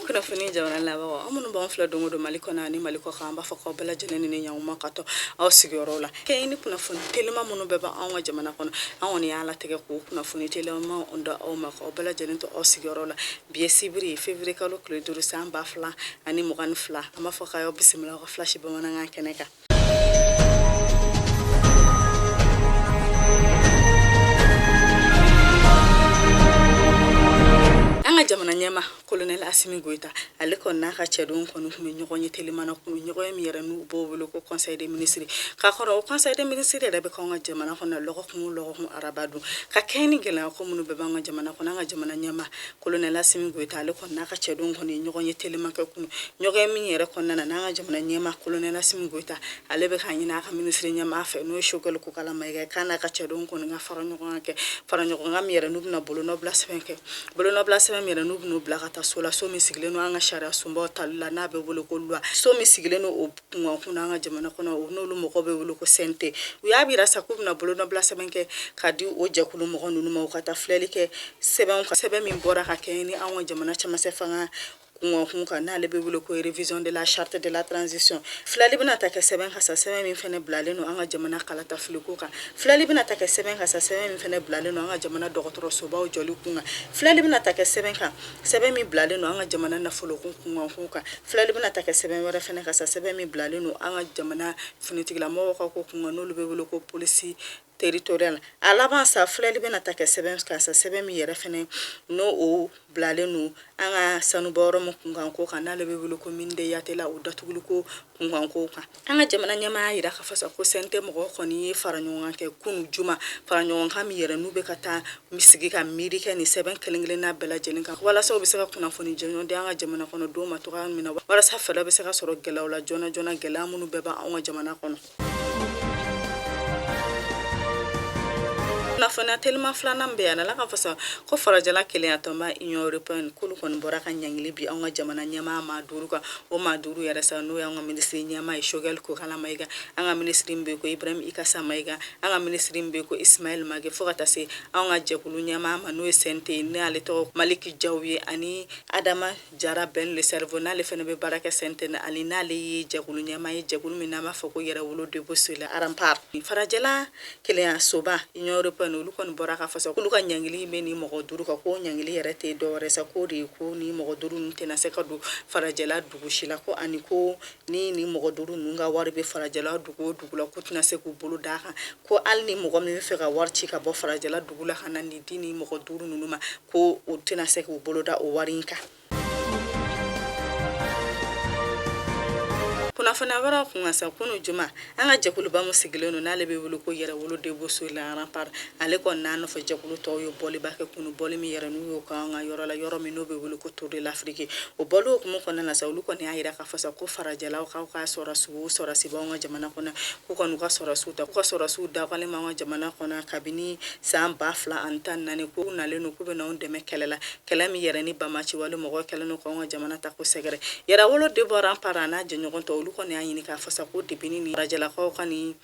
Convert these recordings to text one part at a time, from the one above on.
Kunnafoni jabaranin labagaw, aw minnu b'an filɛ don o don Mali kɔnɔ ani Mali kɔ kan, an b'a fɔ k'aw bɛɛ lajɛlen ni ni ɲankuma ka to aw sigiyɔrɔw la. Kɛ ni kunnafoni telima minnu bɛɛ b'anw ka jamana kɔnɔ, an kɔni y'a latigɛ k'o kunnafoni telima da aw ma, k'aw bɛɛ lajɛlen to aw sigiyɔrɔ la. Bi ye sibiri ye, février kalo tile 5, san 2022. An b'a fɔ k'aw bisimila aw ka Flash bamanankan kɛnɛ kan. An ka jamana ɲɛmaa Colonel Assimi Goïta, ale kɔni n'a ka cɛdenw kɔni tun bɛ ɲɔgɔn ye telima na kun, ɲɔgɔn ye min yɛrɛ n'u b'o wele ko conseil des ministres. K'a kɔrɔ o conseil des ministres yɛrɛ bɛ k'anw ka jamana kɔnɔ lɔgɔkun o lɔgɔkun araba don, ka kɛɲɛ ni gɛlɛya ko minnu bɛɛ b'an ka jamana kɔnɔ. An ka jamana ɲɛmaa Colonel Assimi Goïta, ale kɔni n'a ka cɛdenw kɔni ye ɲɔgɔn ye telima kɛ kun, ɲɔgɔn ye min yɛrɛ kɔnɔna na, n'an ka jamana ɲɛmaa Colonel Assimi Goïta, ale bɛ k'a ɲini a ka minisiri ɲɛmaa fɛ, n'o ye Choguel Kokalla Maïga ye, k'a n'a ka cɛdenw kɔni ka fara ɲɔgɔn kan kɛ fara ɲɔgɔn kan min yɛrɛ n'u bɛna bolonɔbila sɛbɛn kɛ, bolonɔbila sɛbɛn min yɛrɛ n'u bɛn'o bila ka taa so la, so min sigilen don an ka sariya sunbaw tali la, n'a bɛ wele ko loi, so min sigilen don o kunkankun na an ka jamana kɔnɔ, o n'olu mɔgɔw bɛ wele ko CNT. U y'a yira sa k'u bɛna bolonɔbila sɛbɛn kɛ ka di o jɛkulu mɔgɔ ninnu ma, u ka taa filɛli kɛ sɛbɛnw kan, sɛbɛn min bɔra ka kɛɲɛ ni anw ka jamana cɛmancɛ fanga kunkankun kan, n'ale bɛ wele ko révision de la charte de la transition. Filɛli bɛna ta kɛ sɛbɛn kan sa, sɛbɛn min fana bilalen don an ka jamana kalata filiko kan. Filɛli bɛna ta kɛ sɛbɛn kan sa, sɛbɛn min fana bilalen don an ka jamana dɔgɔtɔrɔsobaw jɔli kun kan. Filɛli bɛna ta kɛ sɛbɛn kan, sɛbɛn min bilalen don an ka jamana nafoloko kunkankun kan. Filɛli bɛna ta kɛ sɛbɛn wɛrɛ fana kan sa, sɛbɛn min bilalen don an ka jamana finitigilamɔgɔw ka ko kun kan, n'olu bɛ wele ko police territoriale. A laban sa, filɛli bɛna ta kɛ sɛbɛn kan sa, sɛbɛn min yɛrɛ fana n'o o bilalen don an ka sanubɔyɔrɔ min kunkanko kan, n'ale bɛ wele ko mine de Yatela, o datuguliko kunkanko kan. An ka jamana ɲɛmaa y'a yira k'a fɔ sa ko CNT mɔgɔw kɔni ye fara ɲɔgɔn kan kɛ kunu juma, fara ɲɔgɔn kan min yɛrɛ n'u bɛ ka taa sigi ka miiri kɛ nin sɛbɛn kelen kelenna bɛɛ lajɛlen kan, walasa u bɛ se ka kunnafoni jɔnjɔn di an ka jamana kɔnɔdenw ma cogoya min na, walasa fɛɛrɛ bɛ se ka sɔrɔ gɛlɛyaw la joona joona, gɛlɛya minnu bɛɛ b'anw ka jamana kɔnɔ. Kunnafoniya telima filanan bɛ yan ala ka fasa ko farajɛla kelenyatɔnba Union européenne, k'olu kɔni bɔra ka ɲangili bin anw ka jamana ɲɛmaa maa duuru kan. O maa duuru yɛrɛ sa, n'o y'an ka minisiri ɲɛmaa ye Choguel Kokalla Maïga, an ka minisiri min bɛ ko Ibrahim Ikassa Maïga, an ka minisiri min bɛ ko Ismaël Madior, fo ka taa se anw ka jɛkulu ɲɛmaa ma, n'o ye CNT ye, n'ale tɔgɔ Malick Diaw ye, ani Adama Jara Ben le Cerveau, n'ale fana bɛ baara kɛ CNT na, ani n'ale ye jɛkulu ɲɛmaa ye, jɛkulu min n'an b'a fɔ ko Yɛrɛwolo debout sur les remparts. Farajɛla kelenyasoba Union européenne, olu kɔni bɔra k'a fɔ sa k'olu ka ɲangili bɛ nin mɔgɔ duuru kan, ko ɲangili yɛrɛ tɛ dɔwɛrɛ sa, k'o de ye ko ni mɔgɔ duuru ninnu tɛna se ka don farajɛla dugu si la, ko ani ko ni nin mɔgɔ duuru ninnu ka wari bɛ farajɛla dugu o dugu la, k'u tɛna se k'u bolo d'a kan, ko hali ni mɔgɔ min bɛ fɛ ka wari ci ka bɔ farajɛla dugu la ka na nin di nin mɔgɔ duuru ninnu ma, ko u tɛna se k'u bolo da o wari in kan. Kunnafoniya wɛrɛw kun kan sa, kunu juma, an ka jɛkuluba min sigilen don, n'ale bɛ wele ko Yɛrɛwolo debout sur les remparts, ale kɔni n'a nɔfɛ jɛkulu tɔw ye bɔliba kɛ kunu, bɔli min yɛrɛ n'u y'o k'an ka yɔrɔ la, yɔrɔ min n'o bɛ wele ko Tour de l'Afrique. O bɔli hukumu kɔnɔna na sa, olu kɔni y'a yira k'a fɔ sa ko farajɛlaw k'aw ka sɔrɔsiw o sɔrɔsi b'anw ka jamana kɔnɔ, k'u kɔni ka sɔrɔsiw ta, k'u ka sɔrɔsiw dagalen b'an ka jamana kɔnɔ kabini san 2014, k'u nalen don k'u bɛ n'anw dɛmɛ kɛlɛ la, kɛlɛ min yɛrɛ ni banbaanci wale mɔgɔw kɛlen don k'anw ka jamana ta ko sɛgɛrɛ. Yɛrɛwolo debout rempart n'a jɛɲɔgɔn tɔw, olu kɔni y'a ɲini k'a fɔ sa ko depuis ni farajɛlakaw ka nin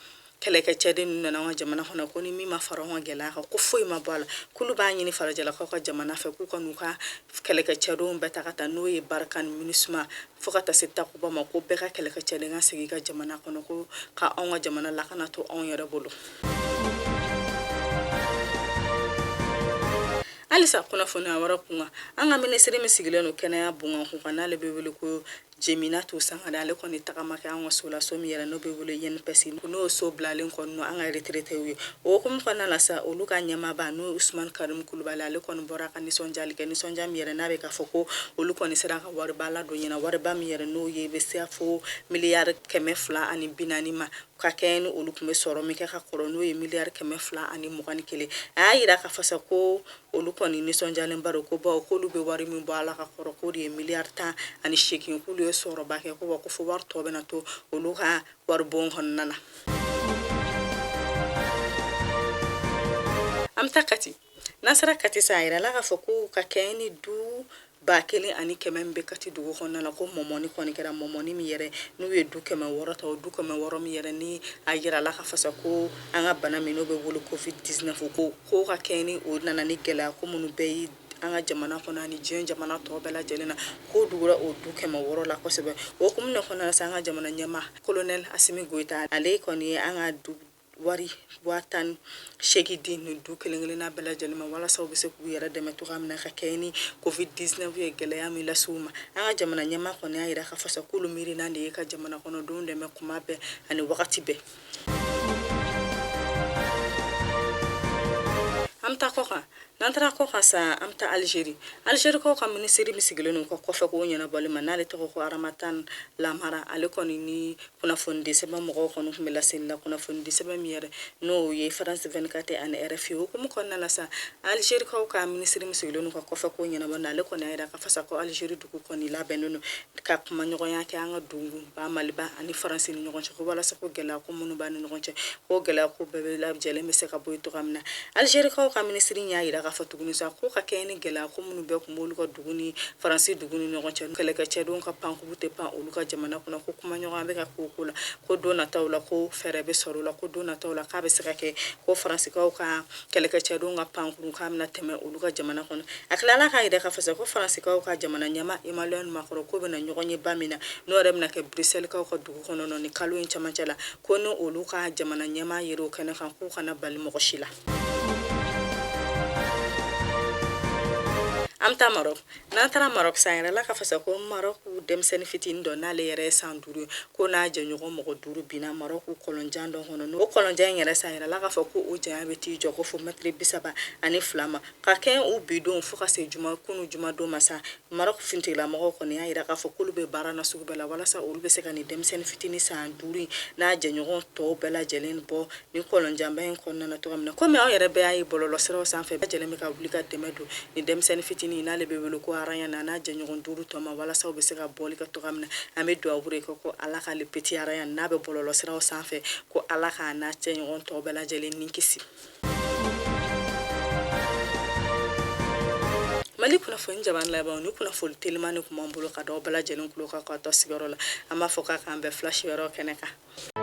kɛlɛkɛcɛden ninnu nana an ka jamana kɔnɔ, ko ni min ma fara anw ka gɛlɛya kan, ko foyi ma bɔ a la. K'olu b'a ɲini farajɛlakaw ka jamana fɛ k'u ka n'u ka kɛlɛkɛcɛdenw bɛɛ ta ka taa, n'o ye Barkhane, MINUSMA, fo ka taa se Takuba ma, ko bɛɛ ka kɛlɛkɛcɛden ka segin i ka jamana kɔnɔ, ko ka anw ka jamana lakana to anw yɛrɛ bolo. Halisa kunnafoniya wɛrɛ kun kan, an ka minisiri min sigilen don kɛnɛya bonkankun kan, n'ale bɛ wele ko Jeminatu Sangare, ale kɔni tagama kɛ an ka so la, so min yɛrɛ n'o bɛ wele INPS, n'o so bilalen kɔni an ka retraitéw ye. O hukumu kɔnɔna la sa, olu ka ɲɛmaaba, n'o ye Usumani Karimu Kulubali, ale kɔni bɔra ka nisɔndiyali kɛ, nisɔndiya min yɛrɛ n'a bɛ k'a fɔ ko olu kɔni sera ka wariba ladon ɲɛna, wariba min yɛrɛ n'o ye bɛ se fo miliyari 240 ma, ka kɛɲɛ ni olu tun bɛ sɔrɔ min kɛ ka kɔrɔ, n'o ye miliyari 221. A y'a yira k'a fɔ sa ko olu kɔni nisɔndiyalenba don, ko bawo k'olu bɛ wari min bɔ a la ka kɔrɔ, k'o de ye miliyari 18, k'olu ye sɔrɔba kɛ, ko wa ko fo wari tɔ bɛna to olu ka waribon kɔnɔna na. An bɛ taa Kati. N'an sera Kati sa, a yirala k'a fɔ ko ka kɛɲɛ ni du 1100 min bɛ Kati dugu kɔnɔna la, ko mɔmɔni kɔni kɛra, mɔmɔni min yɛrɛ n'u ye du 600 ta, o du 600 min yɛrɛ ni a yirala k'a fɔ sa ko an ka bana min n'o bɛ wele covid 19, ko ka kɛɲɛ ni o nana ni gɛlɛya ko minnu bɛɛ ye. An ka jamana kɔnɔ ani diɲɛ jamana tɔw bɛɛ lajɛlen na, k'o dugura o du 600 la kosɛbɛ. O hukumu de kɔnɔna na sa, an ka jamana ɲɛmaa Colonel Assimi Goïta, ale kɔni ye an ka du wari 18 000 di nin du kelen kelenna bɛɛ lajɛlen ma, walasa u bɛ se k'u yɛrɛ dɛmɛ cogoya min na ka kɛɲɛ ni Covid 19 ye gɛlɛya min lase u ma. An ka jamana ɲɛmaa kɔni y'a jira k'a fɔ sa k'olu miirina de ye ka jamana kɔnɔdenw dɛmɛ kuma bɛɛ ani wagati bɛɛ. An bɛ taa kɔkan. N'an taara kɔkan sa, an bɛ taa Alizeri. Alizerikaw ka minisiri min sigilen don ka kɔfɛ k'o ɲɛnabɔli ma, n'ale tɔgɔ ko Ramtane Lamamra, ale kɔni ni kunnafonidi sɛbɛn mɔgɔw kɔni tun bɛ laseli la, kunnafonidi sɛbɛn min yɛrɛ n'o ye France 24 ani RFI. Hukumu kɔnɔna la sa, Alizerikaw ka minisiri min sigilen don ka kɔfɛ k'o ɲɛnabɔ, n'ale kɔni y'a jira k'a fɔ sa ko Alizeri dugu kɔni labɛnnen don ka kumaɲɔgɔnya kɛ an ka duguba Maliba ani Faransi ni ɲɔgɔn cɛ, ko walasa ko gɛlɛya ko minnu b'a ni ɲɔgɔn cɛ, ko gɛlɛya ko bɛɛ bɛ lajɛlen bɛ se ka bɔ yen cogoya min na. Alizerikaw ka minisiri y'a jira k'a fɔ tuguni sa ko ka kɛɲɛ ni gɛlɛya ko minnu bɛɛ tun b'olu ka dugu ni Faransi dugu ni ɲɔgɔn cɛ, kɛlɛkɛcɛdenw ka pankuru tɛ pan olu ka jamana kɔnɔ, ko kumaɲɔgɔnya bɛ ka k'o ko la, ko don nataw la ko fɛɛrɛ bɛ sɔrɔ o la, ko don nataw la k'a bɛ se ka kɛ ko Faransikaw ka kɛlɛkɛcɛdenw ka pankuru k'a bɛna tɛmɛ olu ka jamana kɔnɔ. A tilala k'a jira k'a fɔ sa ko Faransikaw ka jamana ɲɛmaa Emmanuel Macron k'o bɛna ɲɔgɔnyeba min na, n'o yɛrɛ bɛna kɛ Bruxelles-kaw ka dugu kɔnɔ nin kalo in cɛmancɛ la, ko ni olu ka jamana ɲɛmaa yera o kɛnɛ kan, k'u kana bali mɔgɔ si la. An bɛ taa Maroc. N'an taara Maroc sa, a yirala k'a fɔ sa ko Maroc denmisɛnnin fitinin dɔ, n'ale yɛrɛ ye san 5 ye, ko n'a jɛɲɔgɔn mɔgɔ 5 binna Maroc kɔlɔnjan dɔ kɔnɔ. O kɔlɔnjan in yɛrɛ sa, a yirala k'a fɔ ko o janya bɛ t'i jɔ ko fo mɛtiri 32 ma. Ka kɛɲɛ u bidon fo ka se juma kunu jumadon ma sa, Maroc finitigilamɔgɔw kɔni y'a jira k'a fɔ k'olu bɛ baara na sugu bɛɛ la walasa olu bɛ se ka nin denmisɛnnin fitinin san 5 in n'a jɛɲɔgɔn tɔw bɛɛ lajɛlen bɔ nin kɔlɔnjanba in kɔnɔna na cogoya min na. Komi aw yɛrɛ bɛɛ y'a ye bɔlɔlɔsiraw sanfɛ, bɛɛ lajɛlen bɛ ka wuli ka dɛmɛ don nin denmisɛnnin fitinin n'ale bɛ wele ko Rayan n'a n'a jɛɲɔgɔn 5 tɔ ma, walasa u bɛ se ka bɔli kɛ cogoya min na. An bɛ dugawu de kɛ ko Ala ka le petit Rayan n'a bɛ bɔlɔlɔsiraw sanfɛ, ko Ala k'a n'a jɛɲɔgɔn tɔw bɛɛ lajɛlen ni kisi. Mali kunnafoni jaba laban ni kunnafoni teliman de tun b'an bolo ka d'aw bɛɛ lajɛlen tulo kan k'a to sigiyɔrɔ la. An b'a fɔ k'a k'an bɛn flash wɛrɛw kɛnɛ kan.